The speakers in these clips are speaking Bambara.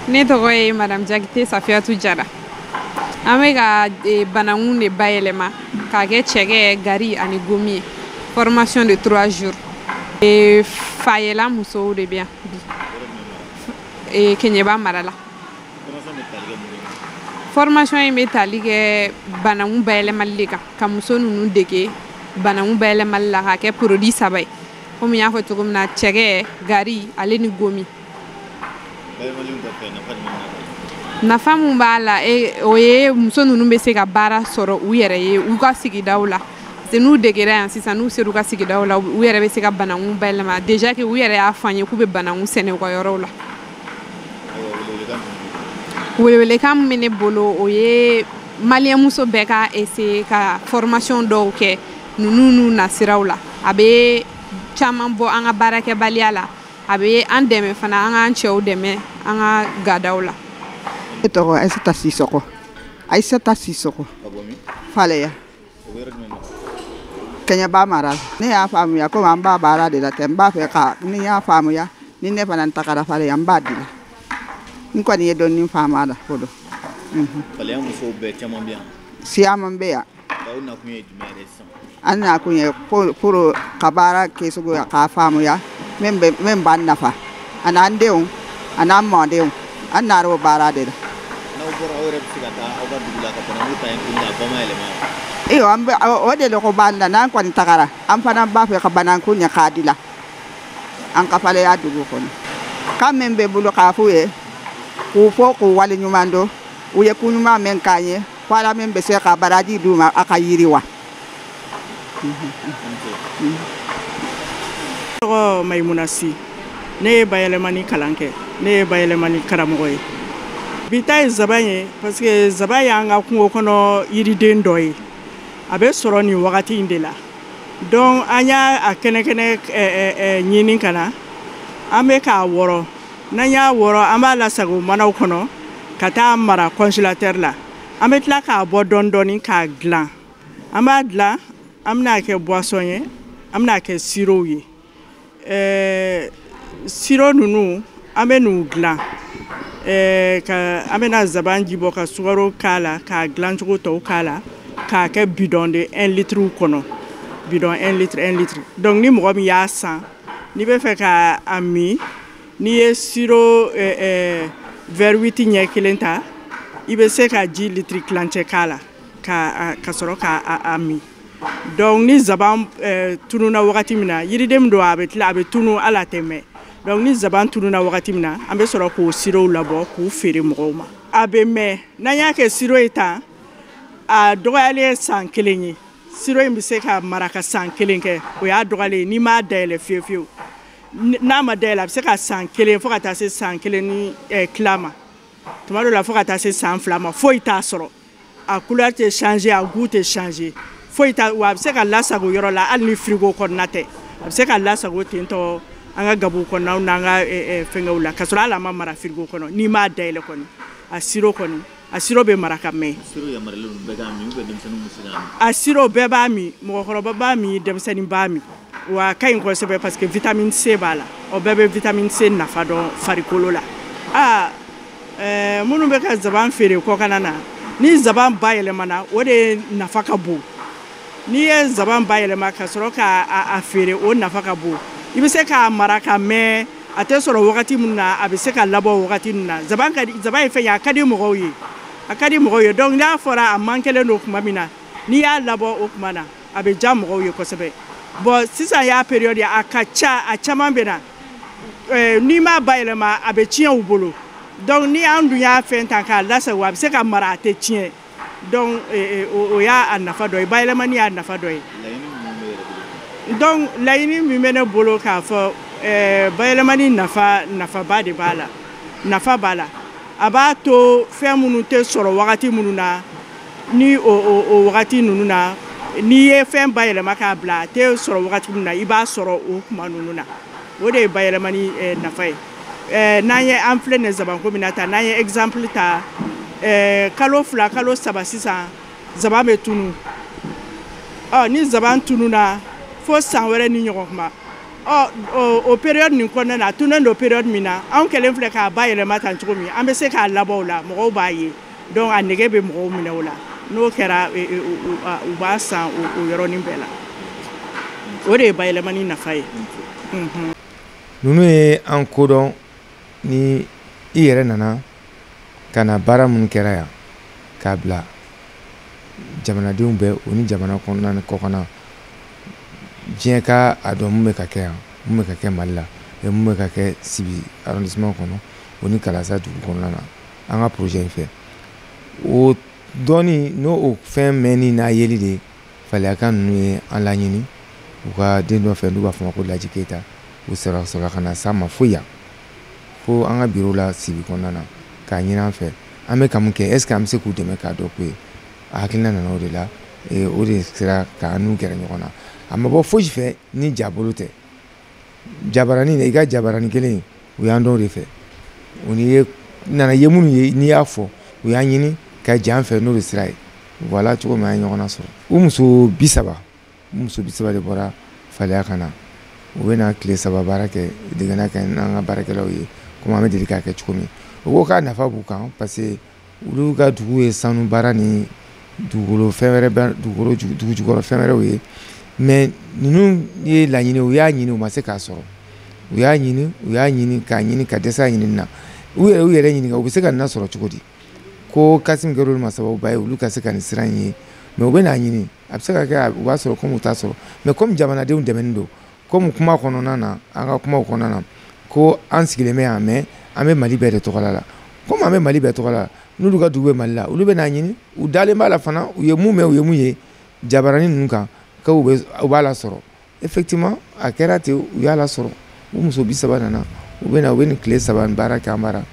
Ne tɔgɔ ye Madame Jakite Safiyatu Jara. An bɛ ka banankun de bayɛlɛma k'a kɛ cɛkɛ, gari ani gomi ye. Formation de 3 jours. Fayɛla musow de bɛ yan bi. Keɲeba mara la. Formation in bɛ tali kɛ banankun bayɛlɛmali de kan, ka muso ninnu dege banankun bayɛlɛmali la k'a kɛ produit 3 ye. Komi n y'a fɔ cogo min na, cɛkɛ, gari ale ni gomi. Nafa mun b'a la, o ye muso ninnu bɛ se ka baara sɔrɔ u yɛrɛ ye u ka sigidaw la. Parce que n'u degera yan sisan, n'u sera u ka sigidaw la, u yɛrɛ bɛ se ka banankun bayɛlɛma. Déjà que u yɛrɛ y'a fɔ an ye k'u bɛ banankun sɛnɛ u ka yɔrɔw la. Welewelekan min bɛ ne bolo, o ye maliyɛn muso bɛɛ ka essayer ka formation dɔw kɛ ninnu n'u nasiraw la. A bɛ caman bɔ an ka baarakɛbaliya la, a bɛ an dɛmɛ fana, an k'an cɛw dɛmɛ an ka gadaw la. Ne tɔgɔ Ayisata Sisɔkɔ. Ayisata Sisɔkɔ. Faleya. Kɛɲɛba mara. Ne y'a faamuya komi an b'a baara de la tɛ, n b'a fɛ ka ni n y'a faamuya ni ne fana tagara Faleya, n b'a dilan. N kɔni ye dɔɔnin faamu a la fɔlɔ. Faleya musow bɛɛ caman bɛ yan. Siyaman bɛ yan. Aw nakun ye jumɛn yɛrɛ sisan? An nakun ye pour ka baara kɛcogo k'a faamuya min b'an nafa, a n'an denw a n'an mɔdenw, an nara o baara de la. N'aw bɔra, aw yɛrɛ bɛ se ka taa aw ka dugu la ka banankun ta yen tuguni k'a bayɛlɛma wa? Iyo, an bɛ o de ko b'an na. N'an kɔni tagara, an fana b'a fɛ ka banankun ɲɛ k'a dilan an ka Faleya dugu kɔnɔ. Kan min bɛ bolo k'a f'u ye, k'u fɔ k'u wale ɲuman dɔn, u ye ko ɲuman min k'an ye, ko Ala min bɛ se ka baraji d'u ma, a ka yiriwa. Tɔgɔ Mayimuna Si. Ne ye bayɛlɛmani kalan kɛ, ne ye bayɛlɛmani karamɔgɔ ye. Bi ta ye zaban ye, parce que zaban y'an ka kungo kɔnɔ yiriden dɔ ye. A bɛ sɔrɔ nin wagati in de la. Donc an y'a kɛnɛkɛnɛ ɲini ka na, an bɛ k'a wɔrɔ. N'an y'a wɔrɔ, an b'a lasago manaw kɔnɔ ka taa mara congélateur la. An bɛ tila k'a bɔ dɔɔni dɔɔni k'a dilan. An b'a dilan, an bɛna kɛ boisson ye, an bɛna kɛ sirop ye. Sirop ninnu an bɛ n'u dilan, ka an bɛna zaban ji bɔ ka sukaro k'a la, k'a dilancogo tɔw k'a la, k'a kɛ bidon de 1 litre kɔnɔ, bidon 1 litre 1 litre. Donc ni mɔgɔ min y'a san, n'i bɛ fɛ ka a min, n'i ye sirop verre 8 ɲɛ kelen ta, i bɛ se ka ji litiri tilancɛ k'a la ka sɔrɔ k'a min. Donc ni zaban tununa wagati min na, yiriden min don, a bɛ tila a bɛ tunu, hali a tɛ mɛn. Donc ni zaban tununa wagati min na, an bɛ sɔrɔ k'o sirop labɔ k'u feere mɔgɔw ma. A bɛ mɛn. N'an y'a kɛ sirop ye tan, a dɔgɔyalen ye san 1 ye. Sirop in bɛ se ka mara ka san 1 kɛ, o y'a dɔgɔyalen ye. N'i m'a dayɛlɛ fiyewu fiyewu, n'a ma dayɛlɛ, a bɛ se ka san 1 fo ka taa se san 1 ni tila ma. Tuma dɔw la fo ka taa se san 2 ma, foyi t'a sɔrɔ. A couleur tɛ changer, a goût tɛ changer, foyi t'a. Wa a bɛ se ka lasago yɔrɔ la hali ni frigo kɔnɔna tɛ. A bɛ se ka lasago ten tɔ an ka gabugu kɔnɔnaw n'an ka fɛngɛw la, k'a sɔrɔ hali a ma mara frigo kɔnɔ. N'i m'a dayɛlɛ kɔni, a sirop kɔni, a sirop bɛ mara ka mɛn. Sirop yamaruyalen don bɛɛ k'a min ou bien denmisɛnninw bɛ se k'a min? A sirop bɛɛ b'a min, mɔgɔkɔrɔba b'a min, denmisɛnnin b'a min. Wa a ka ɲi kosɛbɛ parce que vitamine C b'a la. O bɛɛ bɛ vitamine C nafa dɔn farikolo la. Aa, minnu bɛ ka zaban feere kɔkanna na, ni zaban bayɛlɛmana, o de nafa ka bon. N'i ye zaban bayɛlɛma ka sɔrɔ k'a feere, o nafa ka bon. I bɛ se k'a mara ka mɛn, a tɛ sɔrɔ wagati min na, a bɛ se ka labɔ wagati min na. Zaban ka di, zaban ye fɛn ye, a ka di mɔgɔw ye, a ka di mɔgɔw ye. Donc n'a fɔra a man kelen don tuma min na, n'i y'a labɔ o tuma na, a bɛ diya mɔgɔw ye kosɛbɛ. Bon, sisan y'a période ye, a ka ca, a caman bɛ na. N'i m'a bayɛlɛma, a bɛ tiɲɛ u bolo. Donc ni an dun y'a fɛn ta k'a lasago, a bɛ se ka mara, a tɛ tiɲɛ. Donc o y'a nafa dɔ ye, bayɛlɛmani y'a nafa dɔ ye. Donc laɲini min bɛ ne bolo k'a fɔ, bayɛlɛmani nafaba de b'a la, nafa b'a la. A b'a to fɛn minnu tɛ sɔrɔ wagati minnu na, ni o wagati ninnu na, n'i ye fɛn bayɛlɛma k'a bila, a tɛ sɔrɔ wagati min na, i b'a sɔrɔ o tuma ninnu na. O de ye bayɛlɛmani nafa ye. N'an ye, an filɛ nin zabanko min na ta, n'an ye exemple ta, kalo 2 kalo 3 sisan, zaban bɛ tunu. Ɔ ni zaban tununa fo san wɛrɛ ni ɲɔgɔn kuma, Ɔ o période nin kɔnɔna na, a tunnen don période min na, anw kɛlen filɛ k'a bayɛlɛma tan cogo min, an bɛ se k'a labɔ o la, mɔgɔw b'a ye. Donc a nege bɛ mɔgɔw minɛ o la. N'o kɛra, u b'a san o yɔrɔnin bɛɛ la. O de ye bayɛlɛmani nafa ye. Ninnu ye an kodɔn ni i yɛrɛ nana ka na baara minnu kɛra yan k'a bila jamanadenw bɛɛ o ni jamana kɔnɔna ni kɔkanna diɲɛ ka a dɔn mun bɛ ka kɛ yan, mun bɛ ka kɛ Mali la, mun bɛ ka kɛ Sibi arrondissement kɔnɔ o ni Kalasa dugu kɔnɔna na an ka projet in fɛ. O dɔɔni n'o o fɛn mɛnni n'a yeli de Faleya ninnu ye an laɲini u ka den dɔ fɛ n'u b'a fɔ ma ko Laji Keyita. U sɔrɔ ka na s'an ma fo yan, fo an ka bureau la Sibi kɔnɔna na k'a ɲini an fɛ an bɛ ka mun kɛ, est ce que an bɛ se k'u dɛmɛ k'a dɔn ko ye. A hakilina nana o de la, o de sera k'an n'u gɛrɛ ɲɔgɔn na. A ma bɔ fosi fɛ ni jabolo tɛ. Jabaranin i ka jabaranin kelen u y'an dɔn o de fɛ. O ni ye nana ye minnu ye n'i y'a fɔ u y'an ɲini ka jɛ an fɛ n'o de sira ye. Voilà cogo min an ye ɲɔgɔn nasɔrɔ. U muso 30 de bɔra Faleya ka na. U bɛna tile 3 baara kɛ degena kɛ n'an ka baarakɛlaw ye komi an bɛ deli k'a kɛ cogo min. U ko k'a nafa b'u kan parce que olu ka dugu ye sanu baara ni dugukolo fɛn wɛrɛ, dugukolo dugu jukɔrɔ fɛn wɛrɛw ye. Mais ninnu ye laɲini, u y'a ɲini u ma se k'a sɔrɔ. U y'a ɲini k'a ɲini ka dɛsɛ a ɲinini na. U yɛrɛ ɲininka u bɛ se ka nin sɔrɔ cogo di. Ko Kassim kɛra olu ma sababuba ye olu ka se ka nin sira in ye. Mais u bɛ n'a ɲini, a bɛ se ka kɛ u b'a sɔrɔ komi u t'a sɔrɔ. Mais comme jamanadenw dɛmɛni don, komi kuma kɔnɔna na, an ka kumaw kɔnɔna na, ko an sigilen bɛ yan mais an bɛ Mali bɛɛ de tɔgɔ la. Komi an bɛ Mali bɛɛ tɔgɔ la, n'olu ka dugu bɛ Mali la, olu bɛ n'a ɲini, u dalen b'a la fana, u ye mun mɛn, u ye mun ye jabaranin ninnu kan k'u b'a lasɔrɔ. Effectivement a kɛra ten, u y'a lasɔrɔ. U muso 30 nana, u bɛ na, u bɛ nin tile 3 nin baara kɛ an bara.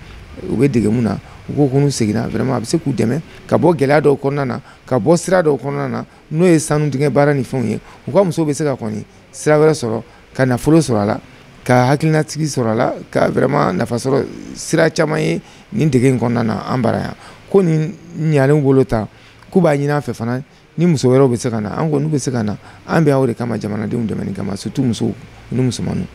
U bɛ dege mun na, u ko ko n'u seginna vraiment a bɛ se k'u dɛmɛ ka bɔ gɛlɛya dɔw kɔnɔna na, ka bɔ sira dɔw kɔnɔna na, n'o ye sanu dingɛ baara ni fɛnw ye. U ka musow bɛ se ka kɔni sira wɛrɛ sɔrɔ, ka nafolo sɔrɔ a la, ka hakilinatigi sɔrɔ a la, ka vraiment nafa sɔrɔ sira caman ye nin dege in kɔnɔna na an bara yan. Ko nin ɲalenw bolo ta k'u b'a ɲini an fɛ fana ni muso wɛrɛw bɛ se ka na, an ko n'u bɛ se ka na, an bɛ yan o de kama, jamanadenw dɛmɛni kama, surtout musow ni musomaninw.